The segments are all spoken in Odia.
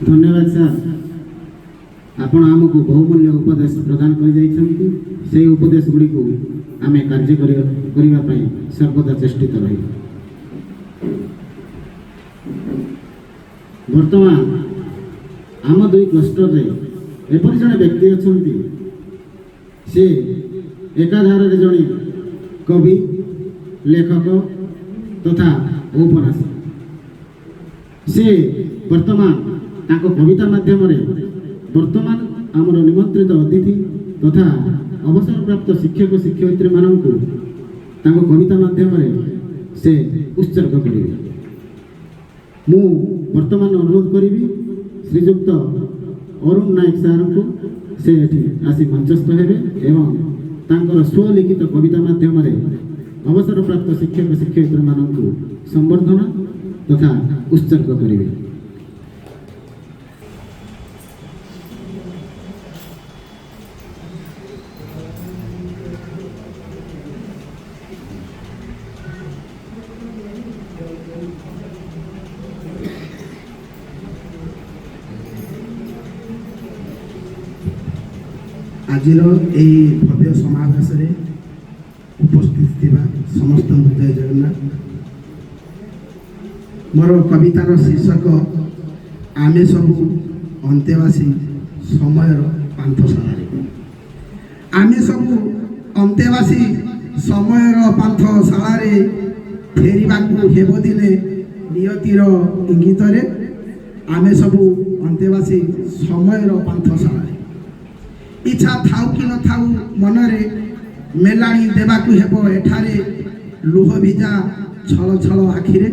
ଧନ୍ୟବାଦ ସାର୍। ଆପଣ ଆମକୁ ବହୁମୂଲ୍ୟ ଉପଦେଶ ପ୍ରଦାନ କରିଯାଇଛନ୍ତି। ସେହି ଉପଦେଶ ଗୁଡ଼ିକୁ ଆମେ କାର୍ଯ୍ୟ କରିବା ପାଇଁ ସର୍ବଦା ଚେଷ୍ଟିତ ରହିବୁ। ବର୍ତ୍ତମାନ ଆମ ଦୁଇ କ୍ଲଷ୍ଟରରେ ଏପରି ଜଣେ ବ୍ୟକ୍ତି ଅଛନ୍ତି, ସେ ଏକାଧାରରେ ଜଣେ କବି, ଲେଖକ ତଥା ଔପନ୍ୟାସିକ। ସେ ବର୍ତ୍ତମାନ ତାଙ୍କ କବିତା ମାଧ୍ୟମରେ ବର୍ତ୍ତମାନ ଆମର ନିମନ୍ତ୍ରିତ ଅତିଥି ତଥା ଅବସରପ୍ରାପ୍ତ ଶିକ୍ଷକ ଶିକ୍ଷୟିତ୍ରୀମାନଙ୍କୁ ତାଙ୍କ କବିତା ମାଧ୍ୟମରେ ସେ ଉତ୍ସର୍ଗ କରିବେ। ମୁଁ ବର୍ତ୍ତମାନ ଅନୁରୋଧ କରିବି ଶ୍ରୀଯୁକ୍ତ ଅରୁଣ ନାୟକ ସାର୍ଙ୍କୁ, ସେ ଏଠି ଆସି ମଞ୍ଚସ୍ଥ ହେବେ ଏବଂ ତାଙ୍କର ସ୍ୱଲିଖିତ କବିତା ମାଧ୍ୟମରେ ଅବସରପ୍ରାପ୍ତ ଶିକ୍ଷକ ଶିକ୍ଷୟିତ୍ରୀମାନଙ୍କୁ ସମ୍ବର୍ଦ୍ଧନା ତଥା ଉତ୍ସର୍ଗ କରିବେ। ଆଜିର ଏହି ଭବ୍ୟ ସମାବେଶରେ ଉପସ୍ଥିତ ଥିବା ସମସ୍ତଙ୍କୁ ଜୟ ଜଗନ୍ନାଥ। ମୋର କବିତାର ଶୀର୍ଷକ ଆମେ ସବୁ ଅନ୍ତେବାସୀ ସମୟର ପାନ୍ଥଶାଳାରେ। ଆମେ ସବୁ ଅନ୍ତେବାସୀ ସମୟର ପାନ୍ଥଶାଳାରେ, ଫେରିବାକୁ ହେବ ଦିନେ ନିୟତିର ଇଙ୍ଗିତରେ। ଆମେ ସବୁ ଅନ୍ତେବାସୀ ସମୟର ପାନ୍ଥଶାଳାରେ। ଇଚ୍ଛା ଥାଉ କି ନଥାଉ ମନରେ, ମେଲାଣି ଦେବାକୁ ହେବ ଏଠାରେ ଲୁହ ଭିଜା ଛଳ ଛଳ ଆଖିରେ।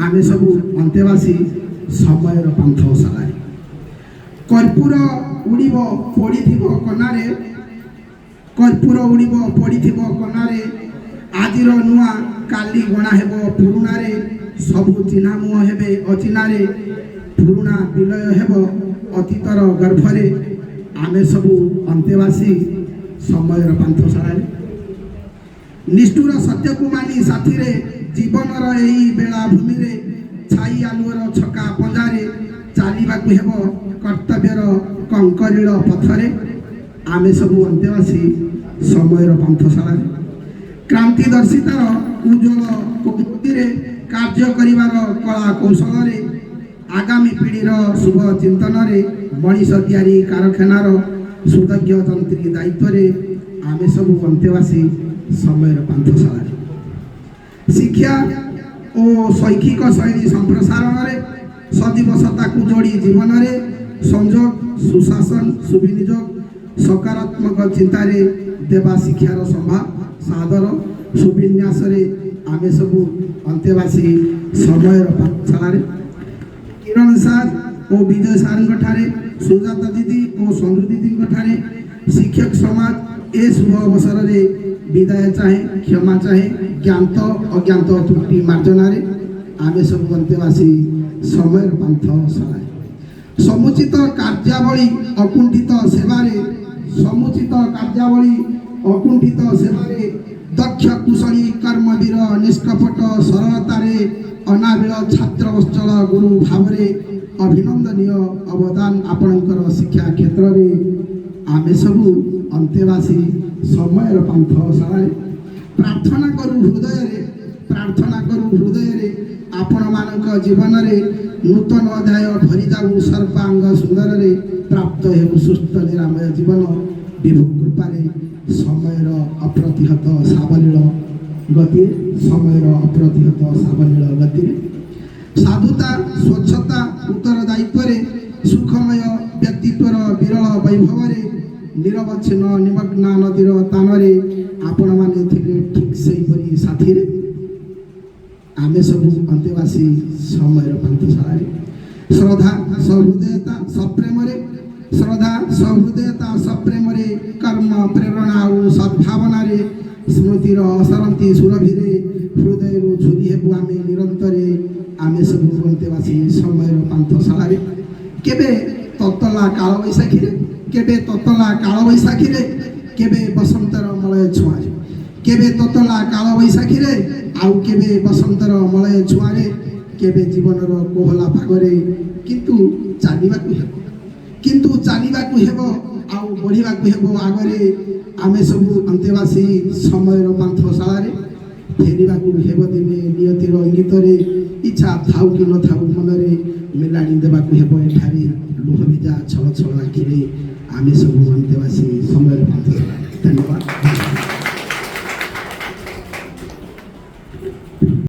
ଆମେ ସବୁ ଅନ୍ତେବାସୀ ସମୟର ପାନ୍ଥଶାଳାରେ। କର୍ପୂର ଉଡ଼ିବ ପଡ଼ିଥିବ କନାରେ, କର୍ପୂର ଉଡ଼ିବ ପଡ଼ିଥିବ କନାରେ, ଆଜିର ନୂଆ କାଲି ଗଣା ହେବ ପୁରୁଣାରେ। ସବୁ ଚିହ୍ନା ମୁହଁ ହେବେ ଅଚିହ୍ନାରେ, ପୁରୁଣା ବିଲୟ ହେବ ଅତୀତର ଗର୍ଭରେ। ଆମେ ସବୁ ଅନ୍ତେବାସୀ ସମୟର ପାନ୍ଥଶାଳାରେ। ନିଷ୍ଠୁର ସତ୍ୟକୁ ମାନି ସାଥିରେ, ଜୀବନର ଏହି ବେଳାଭୂମିରେ, ଛାଇ ଆଲୁଅର ଛକା ପଞ୍ଜାରେ ଚାଲିବାକୁ ହେବ କର୍ତ୍ତବ୍ୟର କଙ୍କରିଳ ପଥରେ। ଆମେ ସବୁ ଅନ୍ତେବାସୀ ସମୟର ପାନ୍ଥଶାଳାରେ। କ୍ରାନ୍ତିଦର୍ଶିତାର ଉଜ୍ଜଳ କୌମୁଦୀରେ, କାର୍ଯ୍ୟ କରିବାର କଳା କୌଶଳରେ, ଆଗାମୀ ପିଢ଼ିର ଶୁଭ ଚିନ୍ତନରେ, ମଣିଷ ତିଆରି କାରଖାନାର ସୁଦକ୍ଷ ଯନ୍ତ୍ରୀ ଦାୟିତ୍ୱରେ। ଆମେ ସବୁ ଅନ୍ତେବାସୀ ସମୟର ପାନ୍ଥଶାଳାରେ। ଶିକ୍ଷା ଓ ଶୈକ୍ଷିକ ଶୈଳୀ ସମ୍ପ୍ରସାରଣରେ, ସଜୀବ ସତ୍ତାକୁ ଯୋଡ଼ି ଜୀବନରେ, ସଂଯୋଗ, ସୁଶାସନ, ସୁବିନିଯୋଗ, ସକାରାତ୍ମକ ଚିନ୍ତାରେ ଦେବା ଶିକ୍ଷାର ସମ୍ଭାର ସାଦର ସୁବିନ୍ୟାସରେ। ଆମେ ସବୁ ଅନ୍ତେବାସୀ ସମୟର ପାଠଶାଳାରେ। କିରଣ ସାର୍ ଓ ବିଜୟ ସାର୍ଙ୍କ ଠାରେ, ସୁଜାତା ଦିଦି ଓ ସଞ୍ଜୁ ଦିଦିଙ୍କ ଠାରେ ଶିକ୍ଷକ ସମାଜ ଏ ଶୁଭ ଅବସରରେ ବିଦାୟ ଚାହେଁ, କ୍ଷମା ଚାହେଁ ଜ୍ଞାତ ଅଜ୍ଞାତ ତ୍ରୁଟି ମାର୍ଜନାରେ। ଆମେ ସବୁ ଅନ୍ତେବାସୀ ସମୟର ପାନ୍ଥଶାଳାରେ। ସମୁଚିତ କାର୍ଯ୍ୟାବଳୀ ଅକୁଣ୍ଠିତ ସେବାରେ, ସମୁଚିତ କାର୍ଯ୍ୟାବଳୀ ଅକୁଣ୍ଠିତ ସେବାରେ, ଦକ୍ଷ କୁଶଳୀ କର୍ମବୀର ନିଷ୍କପଟ ସରଳତାରେ, ଅନାବିଳ ଛାତ୍ରବତ୍ସଳ ଗୁରୁ ଭାବରେ ଅଭିନନ୍ଦନୀୟ ଅବଦାନ ଆପଣଙ୍କର ଶିକ୍ଷା କ୍ଷେତ୍ରରେ। ଆମେ ସବୁ ଅନ୍ତେବାସୀ ସମୟର ପାନ୍ଥଶାଳାରେ। ପ୍ରାର୍ଥନା କରୁ ହୃଦୟରେ, ପ୍ରାର୍ଥନା କରୁ ହୃଦୟରେ, ଆପଣମାନଙ୍କ ଜୀବନରେ ନୂତନ ଅଧ୍ୟାୟ ଭରିଯାଉ ସର୍ବାଙ୍ଗ ସୁନ୍ଦରରେ, ପ୍ରାପ୍ତ ହେଉ ସୁସ୍ଥ ନିରାମୟ ଜୀବନ ବିଭୁ କୃପାରେ। ସମୟର ଅପ୍ରତିହତ ସାବଲୀଳ ଗତିରେ, ସମୟର ଅପ୍ରତିହତ ସାବଲୀଳ ଗତିରେ, ସାଧୁତା, ସ୍ୱଚ୍ଛତା, ଉତ୍ତରଦାୟିତ୍ୱରେ, ସୁଖମୟ ବ୍ୟକ୍ତିତ୍ୱର ବିରଳ ବୈଭବରେ, ନିରବଚ୍ଛିନ୍ନ ନିମଗ୍ନା ନଦୀର ତାନରେ ଆପଣମାନେ ଥିଲେ ଠିକ୍ ସେହିପରି ସାଥିରେ। ଆମେ ସବୁ ଅନ୍ତେବାସୀ ସମୟର ପାନ୍ଥଶାଳାରେ। ଶ୍ରଦ୍ଧା ସହୃଦୟତା ସପ୍ରେମରେ, ଶ୍ରଦ୍ଧା ସହୃଦୟତା ସପ୍ରେମରେ, କର୍ମ ପ୍ରେରଣା ଓ ସଦ୍ଭାବନାରେ, ସ୍ମୃତିର ଅସରନ୍ତି ସୁରଭିରେ ହୃଦୟରୁ ଝୁରି ହେବୁ ଆମେ ନିରନ୍ତରେ। ଆମେ ସବୁ ଅନ୍ତେବାସୀ ସମୟର ପାନ୍ଥଶାଳାରେ। କେବେ ତତଲା କାଳବୈଶାଖୀରେ, କେବେ ତତଲା କାଳବୈଶାଖୀରେ, କେବେ ବସନ୍ତର ମଳୟ ଛୁଆଁରେ, କେବେ ତତଲା କାଳବୈଶାଖୀରେ ଆଉ କେବେ ବସନ୍ତର ମଳୟ ଛୁଆଁରେ, କେବେ ଜୀବନର କୋହଲା ପାଗରେ କିନ୍ତୁ ଚାଲିବାକୁ ହେବ, କିନ୍ତୁ ଚାଲିବାକୁ ହେବ, ଆଉ ବଢ଼ିବାକୁ ହେବ ଆଗରେ। ଆମେ ସବୁ ଅନ୍ତେବାସୀ ସମୟର ପାନ୍ଥଶାଳାରେ। ଫେରିବାକୁ ହେବ ଦିନେ ନିୟତିର ଇଙ୍ଗିତରେ। ଇଚ୍ଛା ଥାଉ କି ନଥାଉ ମନରେ, ମେଲାଣି ଦେବାକୁ ହେବ ଏଠାରେ ଲୁହ ଭିଜା ଛଳ ଛଳ ଆଖିରେ। ଆମେ ସବୁ ଅନ୍ତେବାସୀ